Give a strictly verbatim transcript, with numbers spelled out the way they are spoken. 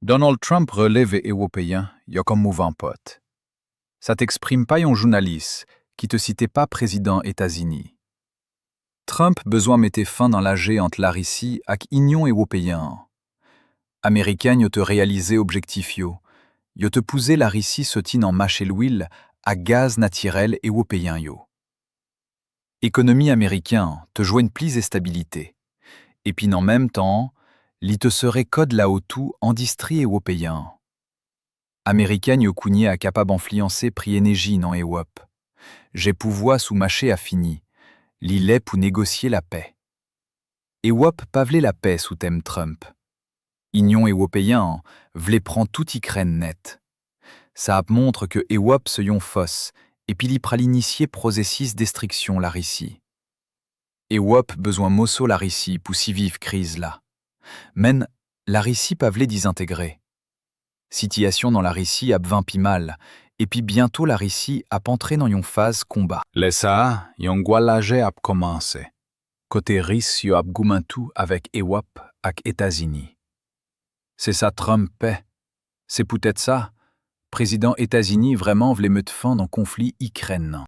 Donald Trump releve Ewopeyen yo kòm mouvan pòt. Sa t eksprim pa yon jounalis ki te site pa prezidan Etazini. Trump bezwen mete fen nan laje ant Larisi ak Inyon Ewopeyen an. Ameriken yo te reyalize objektif yo, yo te pouze Larisi soti nan mache lwil ak gaz natirèl Ewopeyen yo. Ekonomi ameriken an te jwenn plis estabilite, epi nan menm tan an, li te sere kòd la otou endistri Ewopeyen an. Ameriken yo kounye a kapab enfliyanse pri eneji nan Ewop. Je pouvwa sou mache a fini, li lè pou negosye lapè. Ewop pa vle lapè sou tèm Trump. Inyon Ewopeyen an vle pran tout Ikrèn nèt. Sa ap montre ke Ewop se yon fòs, epi li pral inisye pwosesis destriksyon Larisi. Ewop bezwen moso Larisi pou siviv kriz la. Men, Larisi pa vle dizentegre. Sitiyasyon nan Larisi ap vin pi mal, epi byento Larisi ap antre nan yon faz konba. Lè sa a, yon gwa lagè ap kòmanse, kote Ris yo ap goumen tou avèk Ewop ak Etazini. Se sa Trump pè. Se poutèt sa, prezidan Etazini vrèman vle met fen nan konfli Ikrèn nan.